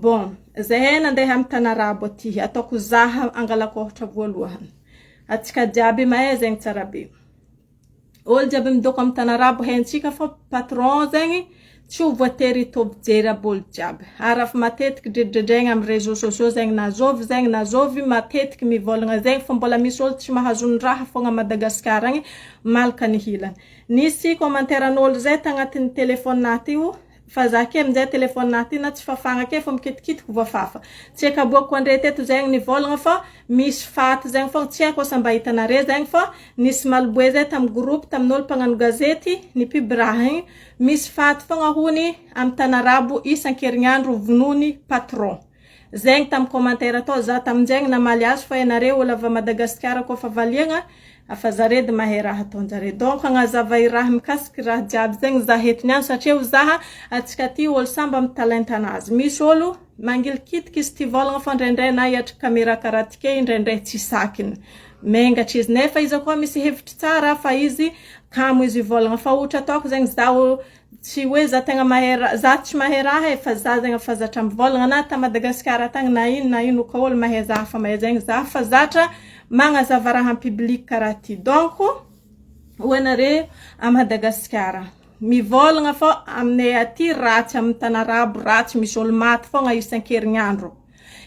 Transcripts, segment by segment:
Bon, zahay nandeha amy tany arabo aty, ataoko zaha angalako ôhatra voalohany. Atsika jiaby mahay zegny tsara be. Olo jiaby midoko amy tany arabo haintsika fa patron zegny tsy ho voatery hitovy jery aby olo jiaby. Ary efa matetiky dredredregna amy réseaux sociaux zegny na zôvy zegny na zôvy matetiky mivôlagna zegny fa mbola misy olo tsy mahazo ny raha fogna à Madagasikara agny malaka ny hilany. Nisy commentaire-n'olo zay tagnatin'ny téléphone ty io fa za ke aminjay téléphone ty na tsy fafagna ke fa mikitikitiky voafafa. Tsy haiko aboakako andre teto zegny nivôlagna fa misy faty zegny fogna tsy haiko asa mba hitanare zegny fa nisy maloboe zay tamy groupe tamin'olo mpagnano gazety nipub raha igny misy faty fogna hony amy tany arabo isan-kerignandro vonoiny patron. Zegny tamy commentaire atao za taminjegny namaly azy fa ianareo olo avy à Madagasikara koa fa valiagna afa zare edy mahay raha ataonjare. Donc agnazava i raha mikasiky raha jiaby zegny za eto niany satria ho zaha atsika ty olo samby amy talentanazy. Misy olo mangilikitiky izy ty vôlagna fa indraindray na hiatriky caméra karaha ty ke indraindray tsy sakiny. Mengatra izy nefa izy koa misy hevitry tsara fa izy kamo izy hivôlagna fa ohatra ataoko zegny zaho tsy hoe za tegna mahay raha za tsy mahay raha e fa za zegny efa zatra mivôlagna na ta Madagasikara tagny na ino na ino ka olo mahay za fa mahay zegny za fa zatra magnazava raha en public karaha ty. Donc ho anare à Madagasikara mivôlagna fô aminay aty ratsy amy tany arabo ratsy misy olo maty fogna isan-kerignandro.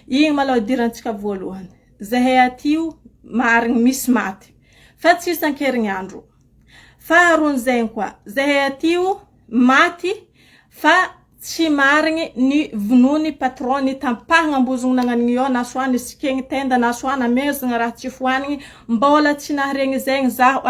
Igny malôha idirantsika voalohany. Zahay aty io marigny misy maty fa tsy isan-kerignandro. Faharoan'izegny koa zahay aty io maty fa tsy marigny ny vonoiny patron ny tampahagna ambozogno nagnano io na soa nisikegny tenda na soa namezagna raha tsy fohanigny mbola tsy naharegny zegny zaho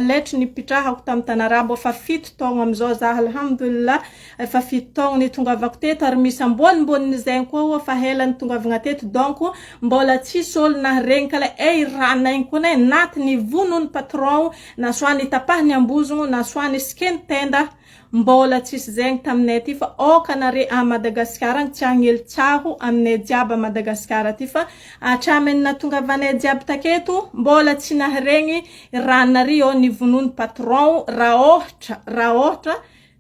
letry nipitrahako tamy tany arabo efa 7 taogno amizao zaho alhamdulillah efa 7 taogno nitongavako teto ary misy ambonimboniny koa fa ela nitongavagna teto donc mbola tsisy olo naharegny kala ey raha igny koa ne naty ny vonony patron na soa nitapahany ambozogno na soa nisikeny tenda mbola tsisy zegny taminay aty fa aoka anare a Madagasikara agny tsy hagnely tsaho aminay jiaby a Madagasikara aty fa hatramin'ny nahatongavanay jiaby taketo mbola tsy naharegny ranary eo nivonoiny patron raha ôhatra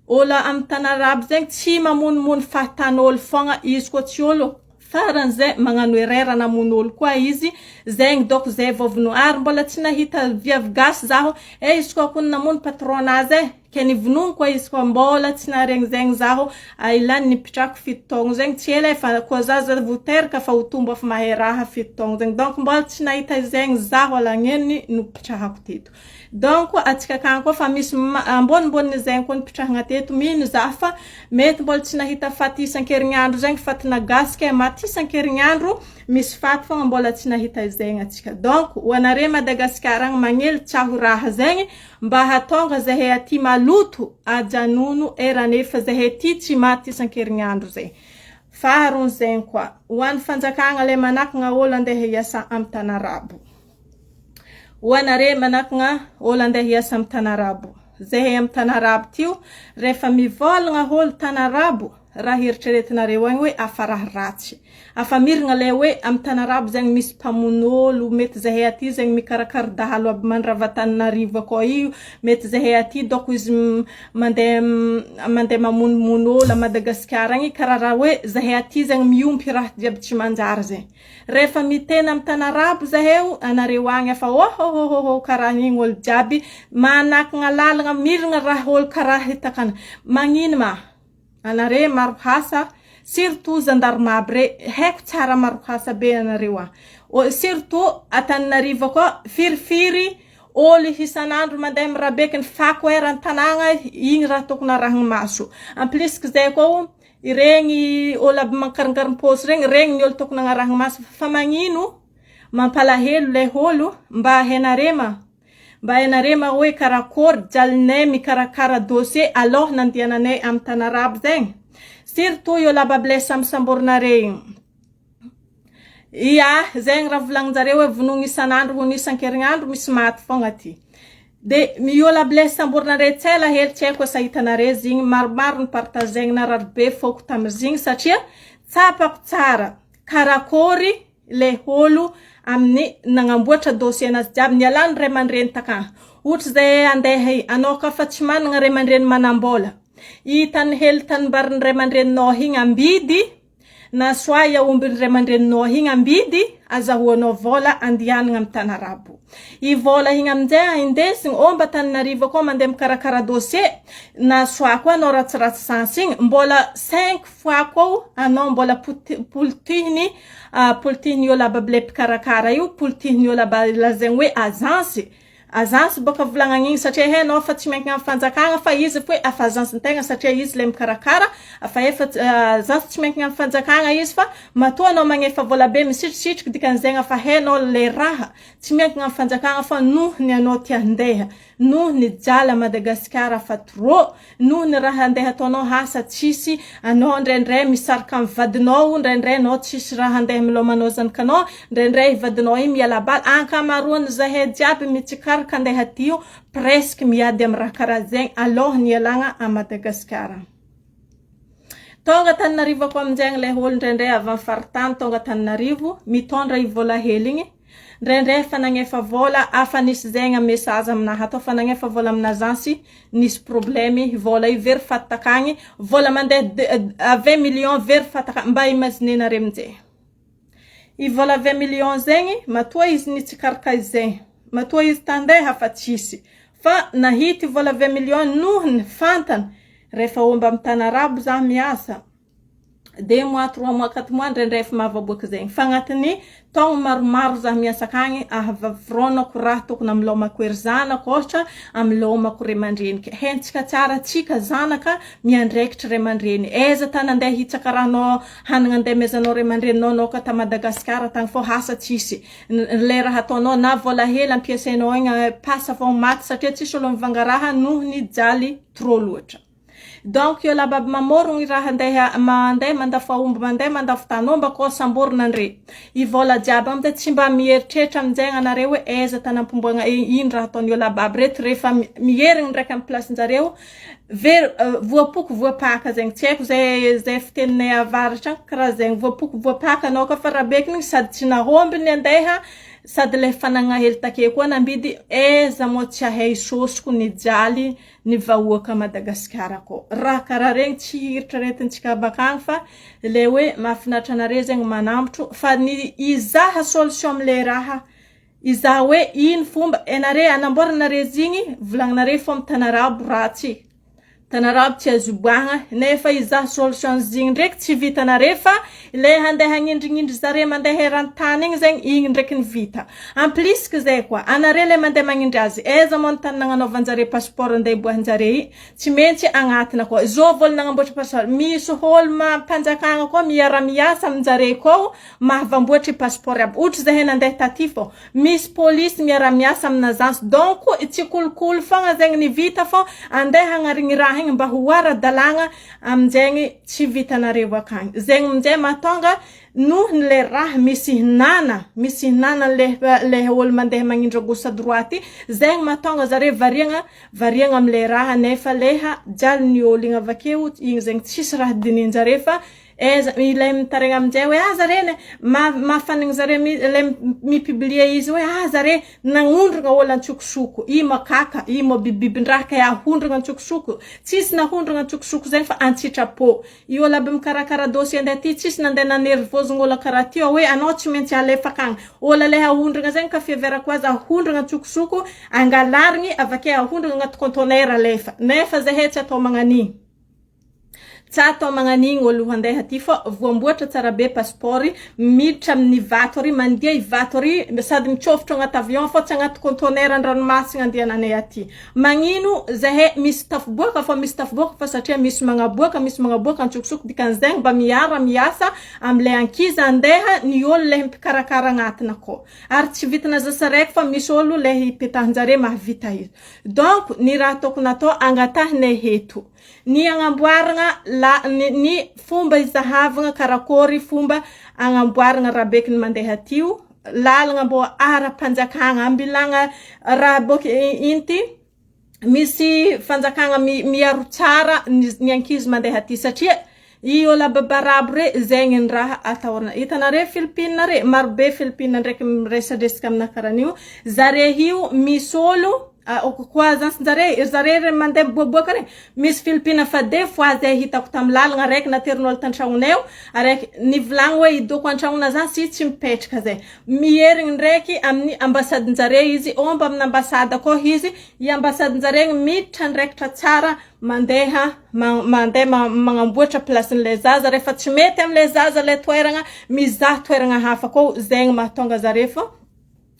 olo amy tany arabo zegny tsy mamonomono fahatan'olo fogna izy koa tsy olo faran'izay magnano erreur namono olo koa izy zegny donc zay vao vono ary mbola tsy nahita viavy gasy zaho e izy koa kony namono patronazy e ke nivonono koa izy koa mbola tsy naharegny zegny zaho ilany nipitrako 7 taogno zegny tsy ela e fa koa zaza vo teraka fa ho tombo efa mahay raha 7 taogno zegny donc mbola tsy nahita zegny zaho alagneny nipitrahako teto. Donc atsika akagny koa fa misy ambonimboniny zegny koa nipitrahagna teto mino za fa mety mbola tsy nahita faty isan-kerignandro zegny fatina gasy ke maty isan-kerignandro misy faty fogna mbola tsy nahita zegny atsika. Donc ho anare Madagasikara agny magnely tsaho raha zegny mba hatonga zahay aty maloto ajanono eranefa zahay aty tsy maty isan-kerignandro zegny. Faharoan'izegny koa ho an'ny fanjakagna le manakagna olo andeha hiasa amy tany arabo. Ho anare manakagna olo andeha hiasa amy tany arabo. Zahay amy tany arabo ty io rehefa mivôlagna olo tany arabo raha eritreretinareo agny hoe afa raha ratsy. Afa miragna le hoe amy tany arabo zegny misy mpamono olo, mety zahay aty zegny mikarakara dahalo aby mandrava Antananarivo akao io, mety zahay aty dônko izy mandeha mamonomono olo a Madagasikara agny karaha raha hoe zahay aty zegny miompy raha jiaby tsy manjary zegny. Rehefa miteny amy tany arabo zaheo anareo agny efa ôhôhôhô karaha igny olo jiaby manakagna lalagna miragna raha olo karaha hitakana. Magnino ma? Anare maro hasa surtout gendarme aby re haiko tsara maro hasa be anareo agny. Surtout Antananarivo akao firifiry olo isan'andro mandeha mirabeky ny fako eran-tanàgna igny raha tokony arahigny maso. En plus que zay koa iregny olo aby mankarinkarim-paosy regny regny ny olo tokony agnarahigny maso fa magnino mampalahelo le olo mba hainare ma mba hainare ma hoe karakôry jalinay mikarakara dossier aloha nandiananay amy tany arabo zegny surtout olo aby aby le sambosamborinare igny. Ia zegny raha volagnin-jareo hoe vonoigny isan'andro hono isan-kerignandro misy maty fogna aty. De olo aby le samborinare tsy ela hely tsy haiko asa hitanare izy igny maromaro ny partagegny narary be fôko tamin'izy igny satria tsapako tsara karakôry le olo amin'ny nagnamboatra dossier anazy jiaby nialany ray aman-dreny takagny. Ohatra zay andeha anao ka fa tsy managna ray aman-dreny manam-bôla i tany hely tanimbarin'ny ray aman-dreninao igny ambidy. Na soit i aombin'ny ray aman-dreninao igny ambidy azahoanao vola andihanagna amin'ny tany arabo. I vola igny aminjay indesigny ô mba Antananarivo akao mandeha mikarakara dossier na soit koa anao ratsiratsy sens igny mbola cinq fois koa anao mbola polotihiny polotihiny olo aby aby le mpikarakara io, polotihiny olo aby lazaigny hoe agence. Agence boka volagnana igny satria hainao fa tsy miankina amin'ny fanjakagna fa izy fo hoe afa agence ntegna satria izy le mikarakara fa efa agence tsy miankina amin'ny fanjakagna izy fa matoa anao magnefa vola be misitrisitriky dikan'izegny fa hainao le raha tsy miankina amin'ny fanjakagna fa noho ny anao tia handeha, noho ny jaly à Madagasikara fa trop, noho ny raha andeha ataonao asa tsisy, anao indraindray misaraka amin'ny vadinao, indraindray anao tsisy raha andeha milomanao zanakanao, indraindray vadinao iny miala bala, ankamaroany zahay jiaby mitsikaraka andeha aty io presque miady amin'ny raha karaha zegny alohan'ny hialagna à Madagasikara. Tonga Antananarivo ako aminjegny le olo indraindray avy amin'ny faritany tonga Antananarivo mitondra i vola hely igny, indraindray efa nagnefa vola afa nisy zegny message aminahy ato fa nagnefa vola amina agence nisy problème vola io very faty takagny, vola mandeha 20 millions very faty takagny, mba imaginenareo aminjay. I vola 20 millions zegny matoa izy nitsikaraka zegny, matoa izy tandeha fa tsisy fa nahity vola 20 millions noho ny fantany rehefa omby amin'ny tany arabo za miasa 2 mois, 3 mois, 4 mois indraindray efa mahavaboaky zegny fa agnatin'ny taogno maromaro za miasa akagny ahavavronako raha tokony amilomako ery zanako ôhatra amilomako ray aman-dreniky. Haintsika tsara atsika zanaka miandraikitra ray aman-dreny. Aiza tany andeha hitsaka rahanao hanagna andeha amezanao ray aman-dreninao anao ka ta Madagasikara tagny fô asa tsisy. Le raha ataonao na vola hely ampiasainao igny pasa fô maty satria tsisy olo mivanga raha noho ny jaly trop loatra. Donc io laba aby mamorogny raha andeha mandeha mandafo aomby mandeha mandafo tanomba koa samborina andre. I vola jiaby aminjay tsy mba mieritreritra aminjay anareo hoe aiza tany ampomboagna ino raha ataon'io laba aby reto rehefa miherigny ndraiky amin'ny place-njareo very voapoko voapaka zegny tsy haiko zay zay fiteninay avaratra agny karaha zegny voapoko voapaka anao ka fa rabekiny igny sady tsy nahomby ny andeha sady le fanagna hely take koa nambidy aiza moa tsy ahay sosoko nijaly ny vahoaka Madagasikara koa. Raha karaha regny tsy eritreretintsika bakagny fa le hoe mahafinaritra anare zegny manambotro fa ny izaha solution amle raha izaha hoe ino fomba enare anamboaranare izy igny volagninare fô amy tany arabo ratsy tany arabo tsy azo iboahagna nefa izaha solution izy igny ndraiky tsy vitanare fa le handeha hagnindrignindry zare mandeha eran-tany igny zegny igny ndraiky ny vita. En plus que zay koa anare le mandeha magnindry azy aiza moa ny tany nagnanaovanjare passeport andeha iboahanjare i tsy maintsy agnatina koa zao vola nagnamboatra passeport misy olo mampanjakagna koa miara-miasa aminjare koa mahavamboatry passeport aby ohatra zahay nandeha taty fô misy polisy miara-miasa amina agence donc tsy kolikoly fogna zegny ny vita fô andeha hagnarigny raha igny mba ho ara-dalàgna aminjegny tsy vitanareo akagny zegny aminjay mahatonga noho ny le raha misy hinana misy hinana le le olo mandeha magnindry gauche à droite zegny mahatonga zare variagna variagna amle raha nefa leha jalin'ny olo igny avakeo igny zegny tsisy raha dinihinjare fa aiza ilay mitaregna aminjay hoe ah zare mahafanigny zare le mipublier izy hoe ah zare nagnondrogna olo antsokosoko i makaka i mo bibibin-draha kay ahondrogna antsokosoko tsisy nahondrogna antsokosoko zegny fa antsitrapo io olo aby mikarakara dossier andeha ty tsisy nandeha nanervôzigny olo karaha ty hoe anao tsy maintsy alefa akagny olo le ahondrogna zegny ka fiheverako azy ahondrogna antsokosoko angalarigny avake ahondrogna agnaty conteneur alefa nefa zahay tsy atao magnan'igny tsy atao magnan'igny olo handeha aty fa voamboatra tsara be passeport miditra amin'ny vato ary mandeha i vato ary sady mitsôfotro agnaty avion fa tsy agnaty conteneur an-dranomasina andehananay aty magnino zahay misy tafiboaka fa misy tafiboaka fa satria misy magnaboaka misy magnaboaka antsokosoko dikan'izegny mba miara miasa am'le ankizy andeha ny olo le mpikarakara agnatiny akao ary tsy vitana zasa raiky fa misy olo le hipetahanjare mahavita izy donc ny raha tokony atao angatahinay eto ny agnamboaragna la ny fomba izahavagna karakory fomba agnamboaragna rabeky ny mandeha aty io lalagna mbô ara-panjakagna ambilagna raha boky ino ty misy fanjakagna miaro tsara ny ankizy mandeha aty satria i olo ababarabo re zegny ny raha atahorana hitanare Philippine re marobe Philippine ndraiky miresadresaka amina karaha an'io zare io misy olo. Koa agence-njare, ry zare regny mandeha miboaboaka regny, misy Filipina fa deux fois zay hitako tamy lalagna araiky naterin'olo tan-tragnonay ao, araiky nivolagny hoe idoko an-tragnona agence izy tsy mipetraka zay. Miherigny ndraiky amin'ny ambasadin-jare izy, omby amin'ny ambasady akao izy, i ambasadin-jare igny miditra andraikitra tsara mandeha mandeha magnamboatra place-n'le zaza. Rehefa tsy mety am'le zaza le toeragna, mizaha toeragna hafa koa zegny mahatonga zare fô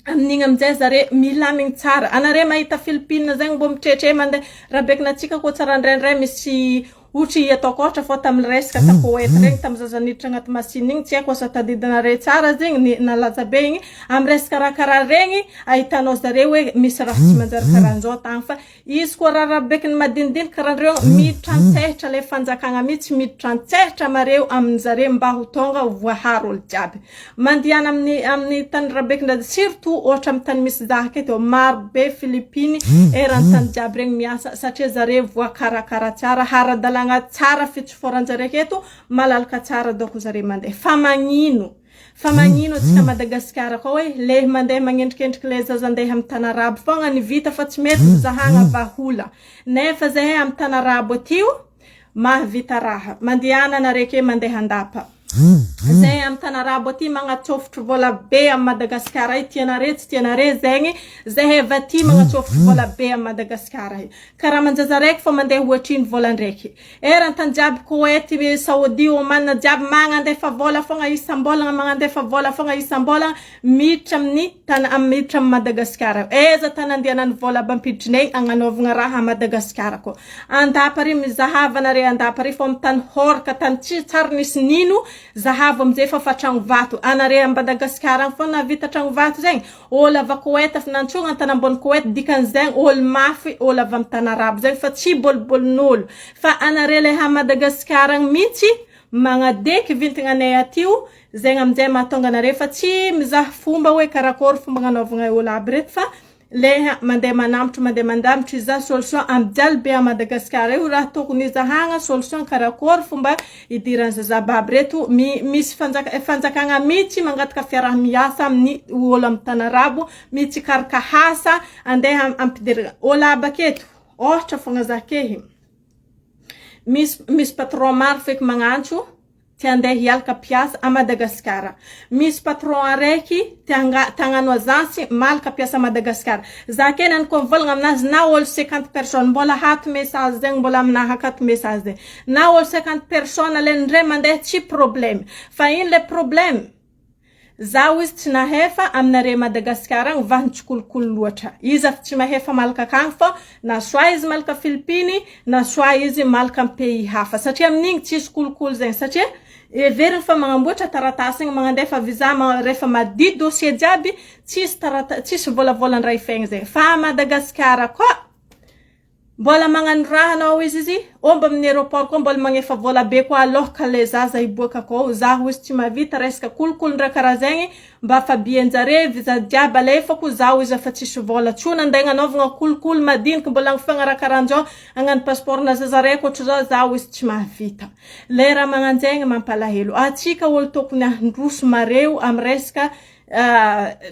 amin'igny aminjay zare milamigny tsara. Anare mahita Filipina zegny mbô mitretre mandeha rabekin'atsika koa tsara indraindray misy ohatry ataoko ohatra fô tamin'ny resaka ta Koety regny, tamin'ny zaza niditra agnaty machine igny, tsy haiko asa tadidinare tsara zegny, nalaza be igny amy resaka raha karaha regny, ahitanao zare hoe misy raha tsy manjary karahan'zao tagny. Fa izy koa raha rabekiny madinidinika karaha andreo, miditra an-tsehatra le fanjakagna mihitsy, miditra an-tsehatra mareo amin'zare mba ho tonga voaharo olo jiaby. Mandehana amin'ny tany rabekiny, surtout ohatra amin'ny tany misy zaha aketo, maro be Filipiny eran'ny tany jiaby regny miasa satria zare voakarakara tsara, ara-dalàgna tsara fitsoforan-jare aketo, malalaka tsara dônko zare mandeha. Fa magnino atsika Madagasikara koa hoe le mandeha magnendrikendriky le zaza andeha amy tany arabo fogna ny vita fa tsy mety mizahagna vahaola, nefa zahay amy tany arabo aty io mahavita raha mandehana anare ke mandeha andapa zay amy tany arabo aty magnatsofotry vola be amy Madagasikara io, tianare tsy tianare zegny, zahay avy aty magnatsofotry vola be amy Madagasikara io, karaha manjaza raiky fô mandeha ohatrino vola ndraiky eran-tany jiaby, Koety, Saodi, Oman jiaby magnandefa vola fogna isam-bolagna, magnandefa vola fogna isam-bolagna miditra amin'ny tany, miditra amy Madagasikara. Aiza tany andehanan'ny vola aby ampiditrinay agnanaovagna raha a Madagasikara koa? Andapa ary mizahavanare, andapa ary fô amy tany horaka, tany tsy tsary nisy nino, zahavo amizay fa tragno vato anare a Madagasikara agny fô nahavita tragno vato zegny. Olo avy a Koety fa nantsogna tany ambony Koety, dikan'izegny olo mafy, olo avy amy tany arabo zegny fa tsy bolibolin'olo. Fa anare le a Madagasikara agny mihitsy magnadeky vintagna anay aty io zegny aminjay mahatonga anare fa tsy mizaha fomba hoe karakory fomba agnanaovagna olo aby reto, fa le mandeha manambotry, mandeha mandambotra izaha solution ampijaly be a Madagasikara io. Raha tokony izahagna solution karakory fomba idiran'ny zazababy reto, misy fanjakagna mihitsy mangataka fiaraha-miasa amin'ny olo amy tany arabo mitsikaraka asa andeha ampidirana olo aby aketo. Ohatra fogna za kehy misy patron maro feky magnantso ty andeha hialaka mpiasa a Madagasikara, misy patron araiky te hagnano agence malaka mpiasa a Madagasikara. Za ke nany koa mivolagna aminazy na olo 50 personnes, mbola hato message zegny, mbola aminahy akato message zegny, na olo 50 personnes le ndray mandeha tsy problème. Fa ino le problème? Zaho izy tsy nahefa aminare Madagasikara agny vahiny tsy kolokolo loatra izy afa tsy mahefa malaka akagny fa na soit izy malaka Filipiny na soit izy malaka amy pays hafa, satria amin'igny tsisy kolokolo zegny, satria everiny fa magnamboatra taratasy igny, magnandefa visa, rehefa madio dossier jiaby, tsisy tarata, tsisy volavolan-draha ifegny zegny. Fa a Madagasikara koa mbola magnano raha anao izy omby amin'ny aéroport koa mbola magnefa vola be koa aloha le zaza hiboaka akao. Zaho izy tsy mahavita resaka kolokolon-draha karaha zegny mba fa bien-jare visa jiaby alefako. Zaho izy efa tsisy vola tsony andeha agnanaovagna kolokolo madiniky mbola mifagnaraka karahan'zao hagnano passeport na zaza raiky ohatry zao. Zaho izy tsy mahavita le raha magnanjegny. Mampalahelo atsika olo tokony handroso mareo amy resaka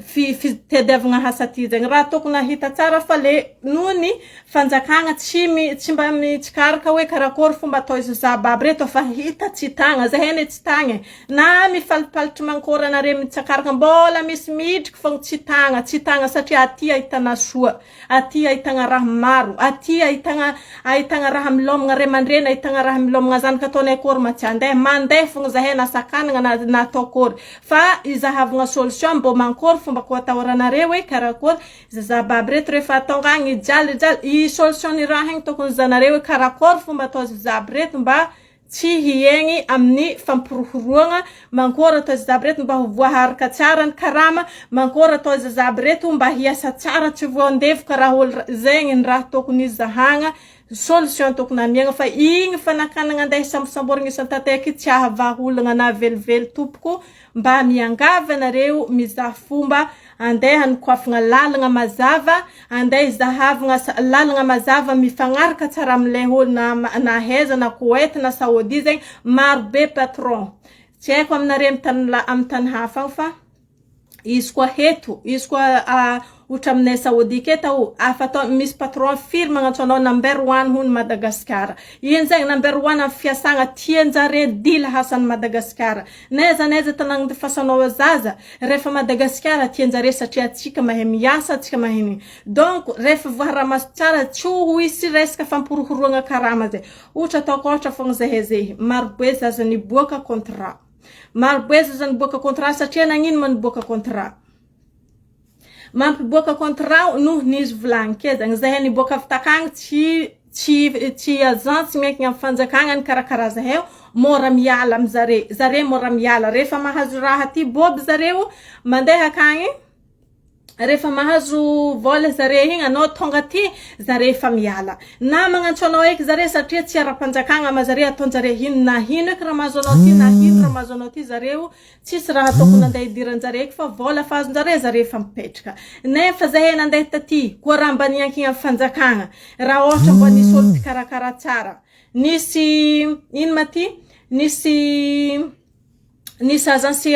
fitadiavagna asa ty zegny. Raha tokony ahita tsara fa le noho ny fanjakagna tsy mba mitsikaraka hoe karakory fomba atao izy zababy reto fa hita tsy tagna zahay ane tsy tagna na mifalipalitry mankôry anare mitsakaraka, mbola misy midriky fogna tsy tagna, tsy tagna, satria aty ahitana soa, aty ahitagna raha maro, aty ahitagna raha milômagna ray aman-dreny, ahitagna raha milômagna zanaka. Ataonay akôry ma tsy andeha? Mandeha fogna zahay na sakanagna na atao akôry, fa izahavagna solution mbô mankôry fomba koa atahoranare hoe karakory zazababy reto rehefa tonga agny hijaly hijaly. I solution ny raha igny tokony zanareo hoe karakory fomba atao zazaby reto mba tsy hiegny amin'ny fampirorohoroagna, mankôry atao zazaby reto mba ho voaharaka tsara ny karama, mankôry atao zazaby reto mba hiasa tsara tsy voandevo karaha olo zegny. Ny raha tokony izahagna solution tokony amiagna, fa igny fanakanagna andeha hisambosamborigna isan-tateky tsy ahavaha olagna na velively tompoko. Mba miangavy anareo mizaha fomba andeha hanokoafagna lalagna mazava, andeha hizahavagna lalagna mazava mifagnaraka tsara am'le olo na aiza, na Koety na Saodi zegny. Maro be patron, tsy haiko aminare amy tany hafa agny fa Izy koa heto, izy koa ohatra aminay Saodia aketo ao, afa atao misy patron firy magnantso anao number one hono Madagasikara. Ino zegny number one amin'ny fiasagna tianjare dila hasan'i Madagasikara. N'aiza n'aiza tanàgna andefasanao zaza, rehefa Madagasikara tianjare satria atsika mahay miasa, atsika mahay nini. Donc rehefa voaharamaso tsara tsy ho hisy resaka fampihorohoroagna karama zay. Ohatra ataoko ohatra fogna zahay zay, marobe zaza niboaka contrat. Marobe zaza niboaka contrat satria nagnino ma niboaka contrat? Mampiboaka contrat noho ny izy volagny ke zagny zahay niboaka avy takagny tsy agence miankina amin'ny fanjakagna nikarakara zahay mora miala amizare, zare mora miala rehefa mahazo raha ty boby zareo mandeha akagny. Rehefa mahazo vola zare igny anao tonga aty zare efa miala na magnantso anao eky zare satria tsy ara-panjakagna ma zare ataonjare ino na ino eky raha mahazo anao ty na ino raha mahazo anao ty zareo tsisy raha tokony andeha hidiranjare eky fa vola fa azonjare zare efa mipetraka nefa zahay nandeha taty koa raha mba niankigna amin'ny fanjakagna raha ohatra mba nisy olo mpikarakara tsara nisy ino ma ty nisy Nisy agence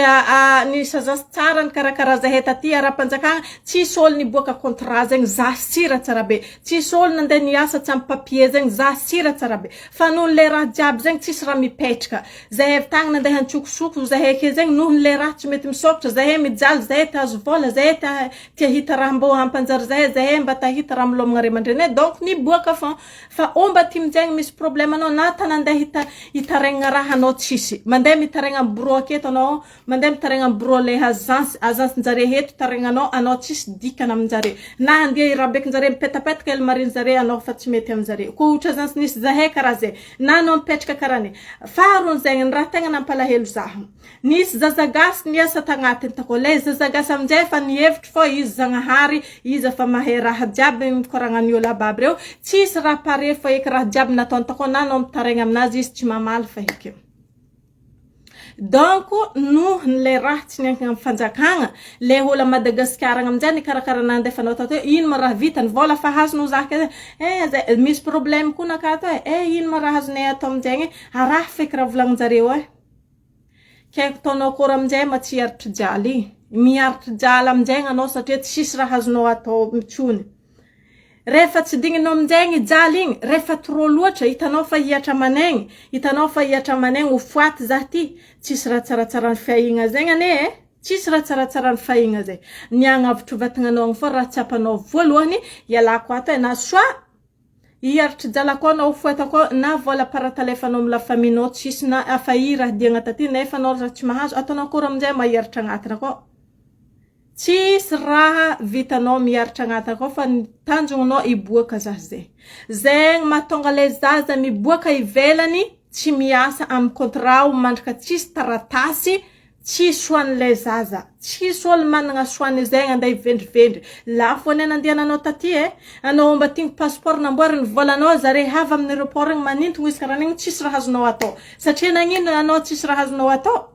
nisy agence tsara nikarakara zahay taty ara-panjakana, tsisy ôlo niboaka contrat zegny za sira tsara be, tsisy ôlo nandeha niasa tsy ampy papier zegny za sira tsara be, fa noho le raha jiaby zegny tsisy raha mipetraka, zahay avy tagny nandeha antsokosoko zahay ake zegny noho le raha tsy mety misôkatra, zahay mijaly, zahay te hahazo vôla, zahay te te hahita raha mbô hampanjary zahay, zahay mba te hahita raha milômagna ray aman-dreninay donc niboaka fô. Fa omba aty aminjegny misy problème anao na tany andeha hita hitaraigna raha anao tsisy. Mandeha mitaraigna am bureau aketo anao, mandeha mitaraigna am bureau le agence agence njare eto taraignanao anao tsisy dikany aminjare. Na andeha hirabekinjare mipetapetaka hely marinjare anao fa tsy mety aminjare. Koa ohatra agence nisy zahay karaha zay. Na anao mipetraka karaha ny. Faharoa zegny ny raha tegna nampalahelo zaho. Nisy zaza gasy niasa tagnatiny takao, lay zaza gasy aminjay efa nihevitry fô izy zagnahary, izy efa mahay raha jiaby mikoragna ny olo aby aby reo, tsisy raha pare fa eky raha jiaby nataony takao na anao mitaraigna aminazy izy tsy mamaly fa eky. Donc noho le raha tsy niankina amin'ny fanjakagna, le olo a Madagasikara agny aminjay nikarakara nandefanao tato hoe ino ma raha vitany, vôla fa azonao zaka eh zay misy problème koa nakato eh, eh ino ma raha azonay atao aminjegny, araha feky raha volagninjareo eh. Kaiky taonao akory aminjay ma tsy hiaritry jaly. Miaritry jaly aminjay anao satria tsisy raha azonao atao intsony. Rehefa tsy digninao aminjay ny jaly igny, rehefa trop loatra, hitanao fa hihatra aman'aigny, hitanao fa hihatra aman'aigny ho faty zah ty, tsisy raha tsaratsara ny fiaigna zegny anie e, tsisy raha tsaratsara ny fiaigna zay. Ny agnavotro vatagnanao agny fô raha tsapanao voalohany, ialako ato e, na soit Hiaritry jalako ao na ho foetako ao na vola paratalefanao am la famille nao tsisy na afa i raha diagna taty nefa anao raha tsy mahazo ataonao akory amizay mahiaritra agnatiny akao tsisy raha vitanao miaritra agnatiny akao fa ny tanjognonao hiboaka za zay zegny mahatonga le zaza miboaka ivelany tsy miasa am contrat o mandraka tsisy taratasy Tsisy ho an'ilay zaza. Tsisy olo managna soin zegny andeha hivendrivendry. Lafo anie nandehananao taty e. Anao mba tigny passeport namboariny volanao zare avy amin'ny aeroport igny manintogno izy karaha an'igny tsisy raha azonao atao. Satria nagnino anao tsisy raha azonao atao?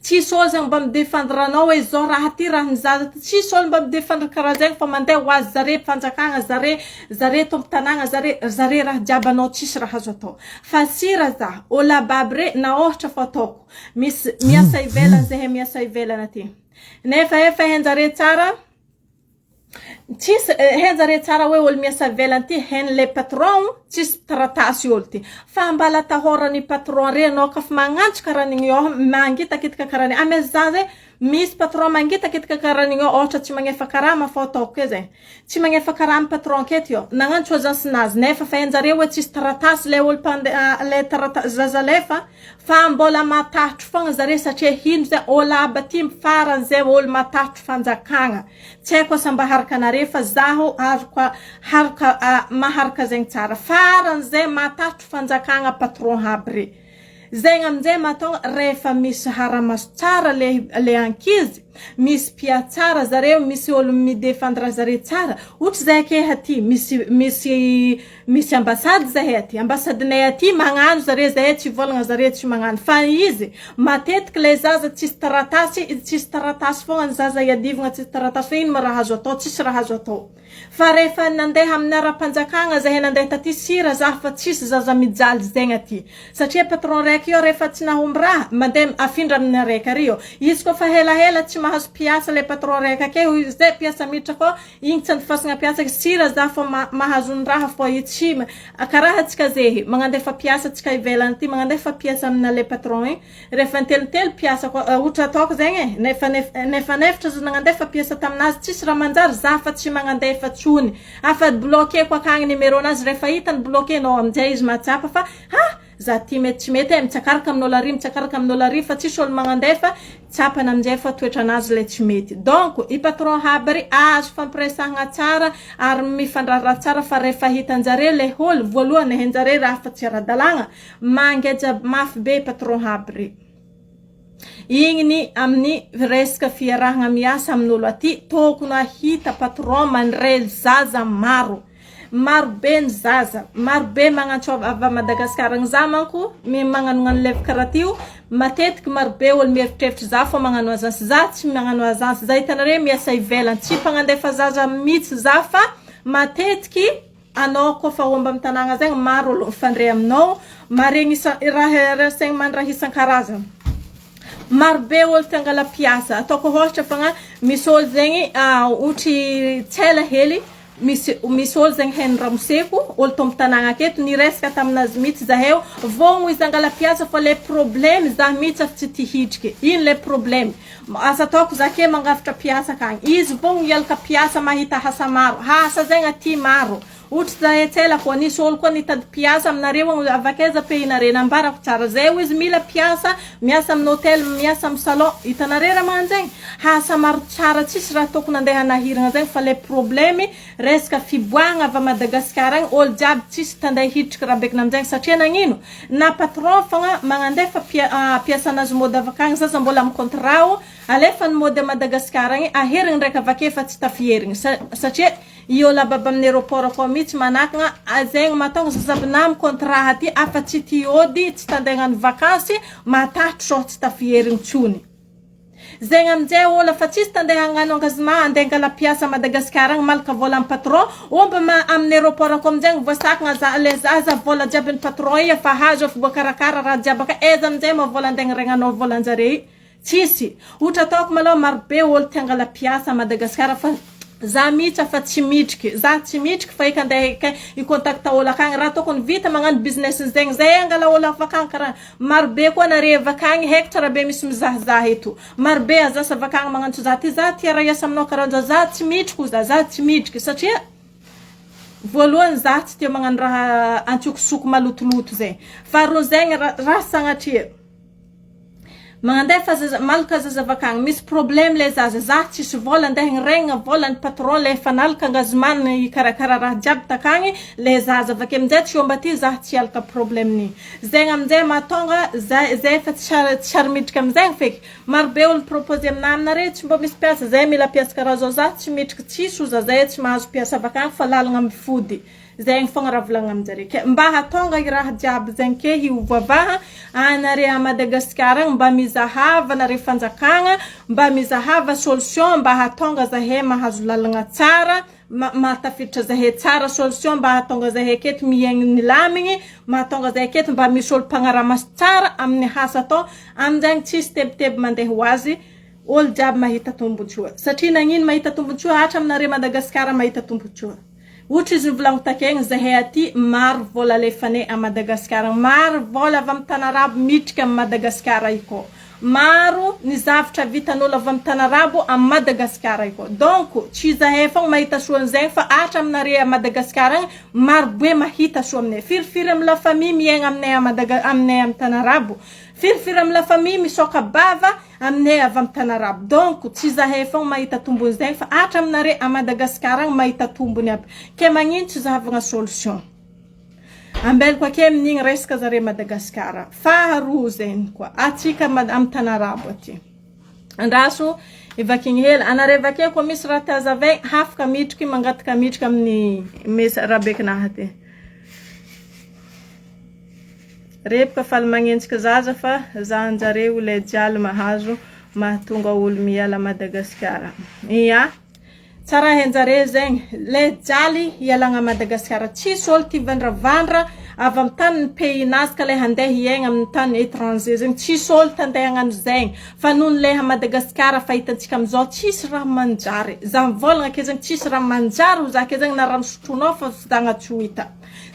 Tsisy olo zegny mba mi-defendre anao hoe zao raha ty raha ny zaza ty. Tsisy olo mba mi-defendre karaha zegny fa mandeha ho azy zare fanjakagna zare zare tompon-tanagna zare zare raha jiaby anao tsisy raha azo atao. Fa sira za, olo aby aby re na ôhatra fô ataoko misy miasa ivelany zahay miasa ivelany aty nefa efa hainjare tsara tsisy hainjare tsara hoe olo miasa ivelany ty hain'le patron tsisy taratasy olo ty fa mbala atahôran'ny patron re anao kafa magnantso karaha an'igny eo mangitakitaka karaha an'igny ame za zay misy patron mangitakitaka karaha an'igny eo ôhatra tsy magnefa karama fô ataoko ke zay Tsy magnefa karama patron aketo io. Nagnantso agence nazy nefa fa hainjareo hoe tsisy taratasy le olo mpandeha le taratasy zaza alefa fa mbola matahotro fogna zare satria hino zay olo aby aty farany zay olo matahotro fanjakagna. Tsy haiko asa mba haraka anare fa zaho haroko haraka maharaka zegny tsara. Farany zay matahotro fanjakagna patron aby re. Zegny aminjay mahatonga rehefa misy haramaso tsara le le ankizy, misy mpiatsara zareo, misy olo mi-defendre zare tsara, ohatra zahay ake aty misy misy misy ambassade zahay aty, ambassadinay aty magnano zare zahay tsy vôlagna zare tsy magnano fa izy matetiky le zaza tsisy taratasy tsisy taratasy fogna ny zaza iadivagna tsisy taratasy fa ino ma raha azo atao tsisy raha azo atao. Fa rehefa nandeha amin'ny ara-panjakagna zahay nandeha taty sira zah fa tsisy zaza mijaly zegny aty satria patron raiky io rehefa tsy nahomby raha mandeha afindra amin'ny araiky ary io izy koa fa helahela tsy mahazo mpiasa le patron raiky ake hoy izy zay mpiasa miditra akao igny tsy andifasagna mpiasa sira za fô mahazo ny raha fô i tsy karaha antsika zehy magnandefa mpiasa antsika ivelany aty magnandefa mpiasa amina le patron igny rehefa nitelintelo mpiasa koa ohatra ataoko zegny e nefa nefa nefatra za nagnandefa mpiasa taminazy tsisy raha manjary za fa tsy magnandefa tsony afa bloqueko akagny numéro nazy rehefa hitany bloquenao aminjay izy mahatsapa fa ha za ty mety tsy mety e mitsakaraka amin'olo ary mitsakaraka amin'olo ary fa tsisy olo magnandefa tsapana aminjay fa toetranazy le tsy mety. Donc i patron aby ry azo fampiresahana tsara ary mifandraharaha tsara fa rehefa hitanjare le olo voalohany henjare raha fa tsy ara-dalàgna mangeja mafy be patron aby ry. Igny ny amin'ny resaka fiarahana miasa amin'olo aty tokony ahita patron mandray zaza maro. Maro be ny zaza, maro be magnantso avy a Madagasikara agny. Za manko magnano levy karaha ty io, matetiky maro be olo mieritreritra za fô magnano agence. Za tsy magnano agence, za hitanareo miasa ivelany, tsy mpagnandefa zaza mihitsy za fa matetiky anao koa fa homba amy tanàgna zegny maro olo mifandray aminao, maregny isa raha renseignement raha isan-karazany. Maro be olo te angala mpiasa. Ataoko ohatra fogna misy olo zegny ohatry tsy ela hely misy olo zegny hainy ramoseko, olo tompo tanàgna aketo niresaka taminazy mihitsy zaheo, vogno izy angala mpiasa fa le problème za mihitsy afa tsy tia hitriky. Ino le problème? Asa ataoko za ke mangafitra mpiasa akagny. Izy vogno hialaka mpiasa mahita asa maro. Asa zegny aty maro. Ohatra zahay tsy ela koa nisy olo koa nitady mpiasa aminareo avy akaiza pays-nare nambarako tsara zay hoy izy mila mpiasa miasa amin'ny hôtel miasa amin'ny salon hitanareo raha magnano zegny asa maro tsara tsisy raha tokony andeha hanahirana zegny fa le problème resaka fiboahana avy a Madagasikara agny olo jiaby tsisy tandeha hitriky raha bekina aminjegny satria nagnino na patron fogna magnandefa mpiasanazy mody avy akagny zaza mbola amin'ny contrat alefa ny mody a Madagasikara agny aherigny ndraiky avake fa tsy tafierigny satria i olo aby amin'ny aéroport akao mihitsy manakagna zegny mahatonga zaza aby na amy contrat aty afa tsy ty ody tsy tandeha hagnano vakansy mahatahotro sao tsy tafierigny tsony zegny aminjay olo fa tsisy tandeha hagnano engagement andeha angala mpiasa Madagasikara agny malaka vola amy patron omby amin'ny aéroport akao aminjay voasakagna za le zaza vola jiaby ny patron i efa hazo efa voakarakara raha jiaby aka aiza aminjay ma vola andeha agnaregnanao volanjare i tsisy. Ohatra ataoko malôha marobe olo te angala mpiasa Madagasikara fa za mihitsy afa tsy mitriky, za tsy mitriky fa eka andeha eka i-contact olo akagny raha tokony vita magnano business zegny zay angala olo avy akagny karaha marobe koa nare avy akagny haiko tsara be misy mizahazaha eto marobe azasa avy akagny magnantso za ty za tia raha hiasa aminao karahan'zao za tsy mitriky za tsy mitriky satria voalohany za tsy tia magnano raha antsokosoko malotoloto zegny faharoa zegny raha sagnatria magnandefa zaza malaka zaza avy akagny misy problème le zaza za tsisy vola andeha agniregnana vola ny patron le efa nalaka engagement hikarakara raha jiaby takagny le zaza avake aminjay tsy omba aty za tsy alaka problème-ny zegny aminjay mahatonga zay efa tsy ary midriky amizegny feky marobe olo proposé aminahy aminare tsy mba misy mpiasa zay mila mpiasa karaha zao za tsy mitriky tsisy oza zay tsy mahazo mpiasa avy akagny fa lalagna mifody zegny fogna raha volagnina aminjare ke mba hatonga i raha jiaby zegny ke hiovaovaha anare a Madagasikara agny mba mizahava anare fanjakagna mba mizahava solution mba hatonga zahay mahazo lalagna tsara mahatafiditra zahay tsara solution mba hatonga zahay aketo miaigny milamigny mahatonga zahay aketo mba misy olo mpagnaramaso tsara amin'ny asa atao aminjegny tsisy tebiteby mandeha ho azy olo jiaby mahita tombotsoa satria nagnino mahita tombotsoa hatra aminare Madagasikara mahita tombotsoa. Ohatra izy nivolagno takegny zahay aty maro vola alefanay a Madagasikara maro vola avy amy tanarabo mitriky amy Madagasikara io koa maro ny zavatra vitan'olo avy amy tanarabo amy Madagasikara io koa donc tsy zahay fogna mahita soa an'izegny fa hatra aminare a Madagasikara agny maro be mahita soa aminay firifiry amy la famille miaigna aminay a Madaga aminay amy tanarabo firifiry amy la famille misoka bava aminay avy amy tanarabo donc tsy zahay fogna mahita tombony zegny fa hatra aminare a Madagasikara agny mahita tombony aby ke magnino tsy zahavagna solution ambelako ake amin'igny resaka zare Madagasikara faharoa zegny koa atsika amy tanarabo aty andraso ivakigny hely anare avake koa misy raha tia azavaigny hafaka mitriky mangataka mitriky amin'ny mesa raha bekinahy aty Repoka faly magnenjiky zaza fa zahanjareo le jialy mahazo mahatonga olo miala Madagasikara. Ia, tsara hainjare zegny le jaly hialagna Madagasikara tsisy olo tia vandravandra. Avy amin'ny tany ny pays nazy ka le handeha hiaigna amin'ny tany étranger zegny tsisy olo te handeha hagnano zegny fa noho ny le à Madagasikara fa hitantsika amizao tsisy raha manjary za mivôlagna ake zegny tsisy raha manjary ho za ake zegny na rano sotronao fa fitagna tsy ho hita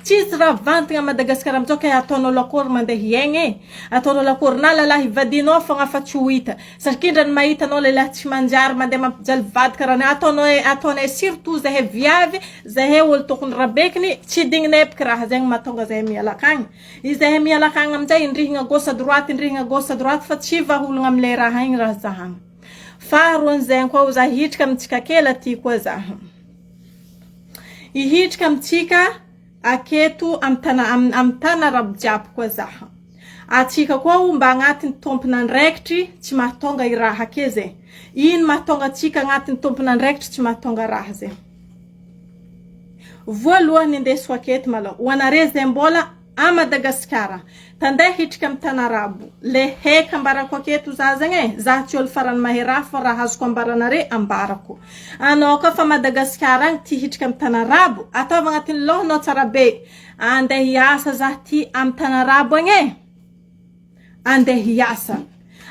tsisy raha vantagna à Madagasikara amizao ke ataon'olo akôry mandeha hiaigna e ataon'olo akôry na lalahy vadinao fogna fa tsy ho hita Sakindra ny mahita anao lehilahy tsy manjary mandeha mampijaly vady karaha ny ataonao ataonay surtout zahay viavy zahay olo tokony rabekiny tsy digninay aby kiraha zegny mahatonga zahay miala akagny izahay miala akagny aminjay indrihigna gauche à droite indrihigna gauche à droite fa tsy vahaolagna amle raha igny raha zahagna faharoan'izay koa za hitrika amintsika kely aty koa za hihitrika amintsika aketo amy tana amy tana rabo jiaby koa za Atsika koa o mba agnatin'ny tompon'andraikitry tsy mahatonga i raha ake zay. Ino mahatonga atsika agnatin'ny tompon'andraikitry tsy mahatonga raha zay. Voalohany indeso aketo malôha ho anare zay mbola a Madagasikara tandeha hitrika amy tany arabo le heka ambarako aketo za zegny e za tsy olo farany mahay raha fa raha azoko ambaranare ambarako anao koa fa Madagasikara agny ty hitrika amy tany arabo ataovy agnatin'ny lohanao tsara be Andeha hiasa zah ty am tanarabo agny e! Andeha hiasa.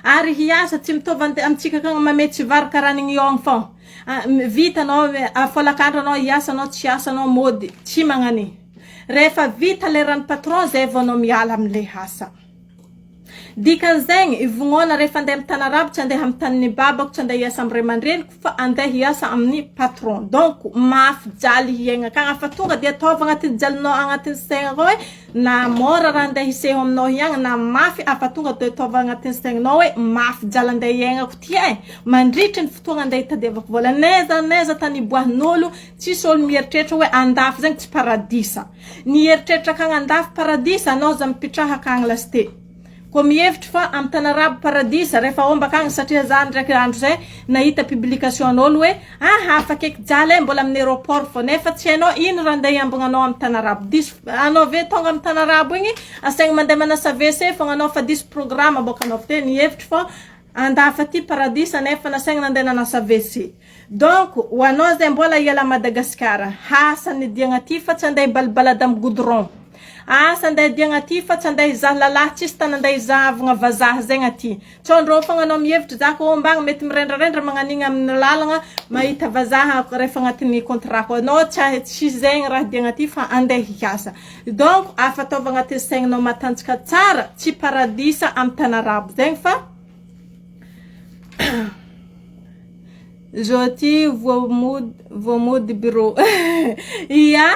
Ary hiasa tsy mitovy amitsika akagny mametsy vary karaha an'igny iôgny fô. Vita anao folakandro anao hiasa anao tsy hiasa anao mody tsy magnan'igny. Rehefa vita leran'ny patron zay vao anao miala amle asa. Dikan'izegny, vognona rehefa andeha amin'ny tany arabo tsy andeha amin'ny tanin'ny babako, tsy andeha hiasa amin'ny ray aman-dreniko fa andeha hiasa amin'ny patron. Donc mafy jaly hiaigna akagny fa tonga dia ataovy agnatin'ny jalinao agnatin'ny saigna akao hoe na mora raha andeha hiseho aminao hiagny na mafy afa tonga dia ataovy agnatin'ny saigninao hoe mafy jaly andeha hiaignako ty e mandritry ny fotoagna andeha hitadiavako vola. N'aiza n'aiza tany iboahin'olo tsisy olo mieritreritra hoe andafy zegny tsy paradisa. Ny eritreritra akagny andafy paradisa anao aza mipitraha akagny lasite. Ko mihevitry fa am tanarabo paradisa refa omba akagny satria za ndraiky andro zay nahita publication an'olo hoe ah afaka eky jaly eh mbola amin'ny aeroport fô nefa tsy hainao ino raha ndeha hiambigna anao am tanarabo diso anao ve tonga am tanarabo igny asaigny mandeha manasa WC fogna anao fa diso programme boka anao fa te nihevitry fô andafy aty paradisa nefa nasaigny nandeha nanasa WC. Donc ho anao zay mbola hiala Madagascar, asa ny diagna aty fa tsy andeha hibalibalady am goudron. Asa andeha diagna aty fa tsy andeha hizaha lalahy tsisy tany andeha hizahavagna vazaha zegny aty. Tsao ndrô fogna anao mihevitry za ko ombagna mety mirendrarendra magnanigny aminy lalagna mahita vazaha refa agnatin'ny contrat ko anao tsy tsy zegny raha diagna aty fa andeha hiasa. Donc afa ataovy agnatin'ny saigninao matanjaka tsara tsy paradisa am tany arabo zegny fa Zao ty voamody voamody bureau ia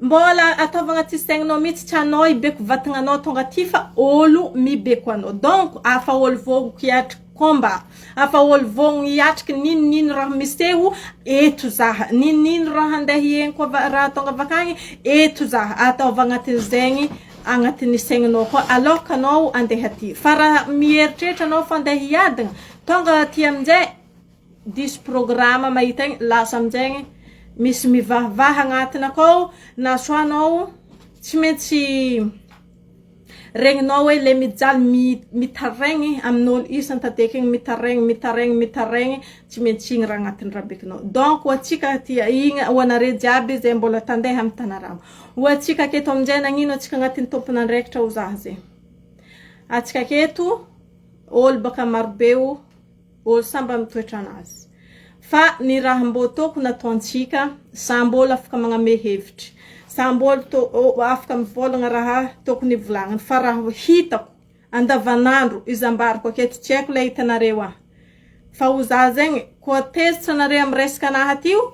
mbola ataovy agnaty saigninao mihitsy tsy anao hibeko vatagnanao tonga aty fa olo mibeko anao donc afa olo vognoko hiatriky combat afa olo vogno hiatriky n'ino n'ino raha miseho eto zaha n'ino n'ino raha andeha hieniko raha tonga avy akagny eto zaha ataovy agnatin'izegny agnatin'ny saigninao koa alors que anao andeha aty fa raha mieritreritra anao fa andeha hiadagna tonga aty aminjay diso programme mahita igny lasa aminjegny misy mivahavaha agnatiny akao na soit anao tsy maintsy regninao hoe le mijaly mitaraigny amin'olo isan-tateky igny mitaraigny mitaraigny mitaraigny tsy maintsy igny raha agnatin'ny rabekinao donc ho antsika aty igny ho anare jiaby zay mbola tandeha amy tanaramo Ho antsika aketo aminjay nagnino antsika agnatin'ny tompon'andraikitra ho zaha zegny. Antsika aketo olo baka marobe o, olo samby amin'ny toetranazy. Fa ny raha mbô tokony ataontsika, samby olo afaka magname hevitry, samby olo to afaka mivôlagna raha tokony volagniny. Fa raha hitako andavanandro izy ambarako aketo tsy haiko le hitanareo ahy. Fa ho zaha zegny koa tezitra anare amy resaka anahy aty io,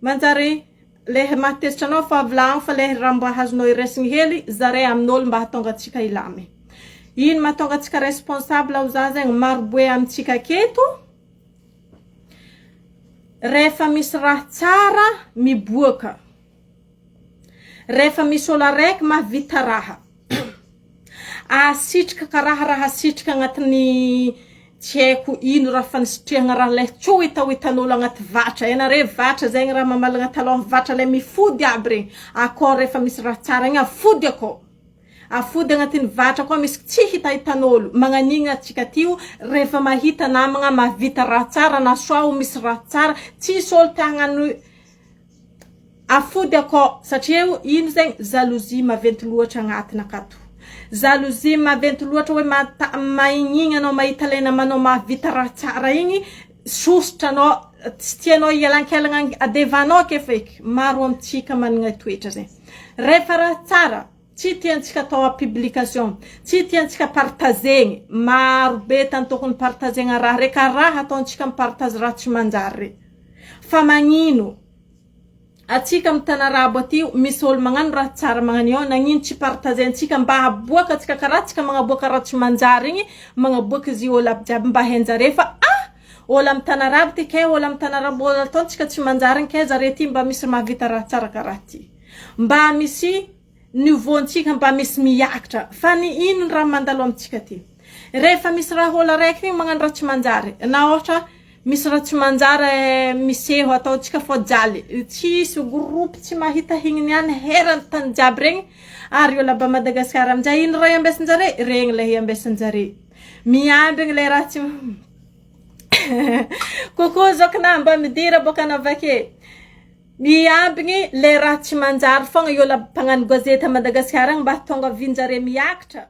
Manjary le mahatezitra anao fa vilagno fa le raha mba azonao iresigny hely zaray amin'olo mba hahatonga antsika hilamy. Ino mahatonga antsika responsable ho za zegny maroboe amintsika aketo rehefa misy raha tsara miboaka rehefa misy olo araiky mahavita raha Asitrika karaha raha asitrika agnatin'ny tsy haiko ino raha fa nisitrihagna raha lay tsy ho hitahohitan'olo agnaty vatra. Ianareo vatra zegny raha mamalagna talôha vatra lay mifody aby regny. Akôho rehefa misy raha tsara igny afody akô. Afody agnatin'ny vatra akao misy tsy hitahitan'olo. Magnanigny antsika aty io rehefa mahita namagna mahavita raha tsara na soit ho misy raha tsara tsisy olo te hagnano. Afody akao satria io ino zegny jalousie maventy loatra agnatiny akato. Jalousie maventy loatra hoe mata mahignigny anao mahita le namanao mahavita raha tsara igny sosotra anao tsy tianao hialankelagna adevanao ake feky. Maro amintsika managna toetra zegny. Rehefa raha tsara tsy tiantsika atao publication, tsy tiantsika partagegny. Maro be tany tokony partagegna raha re ka raha ataontsika mipartage raha tsy manjary re. Fa magnino? Atsika am tany arabo aty misy olo magnano raha tsara magnano io nagnino tsy partagentsika mba aboaka tsika karaha tsika magnaboaka raha tsy manjary igny magnaboaka izy olo aby jiaby mba hainjare fa ah olo am tany arabo ty kay olo am tany arabo olo ataontsika tsy manjary igny kay zare ty mba misy mahavita raha tsara karaha ty mba misy niveau-ntsika mba misy miakatra fa ny ino raha mandalo amintsika ty rehefa misy raha olo araiky igny magnano raha tsy manjary na ohatra misy raha tsy manjary miseho ataontsika fô jaly tsisy groupe tsy mahita higny niany herany tany jiaby regny ary olo aby Madagasikara aminjay ino raha iambesin-jare regny le iambesin-jare miambigny le raha tsy Coucou zokina mba midira boka anao avake miambigny le raha tsy manjary fogna io olo aby mpagnano gazety a Madagasikara agny mba tonga vinjare miakatra.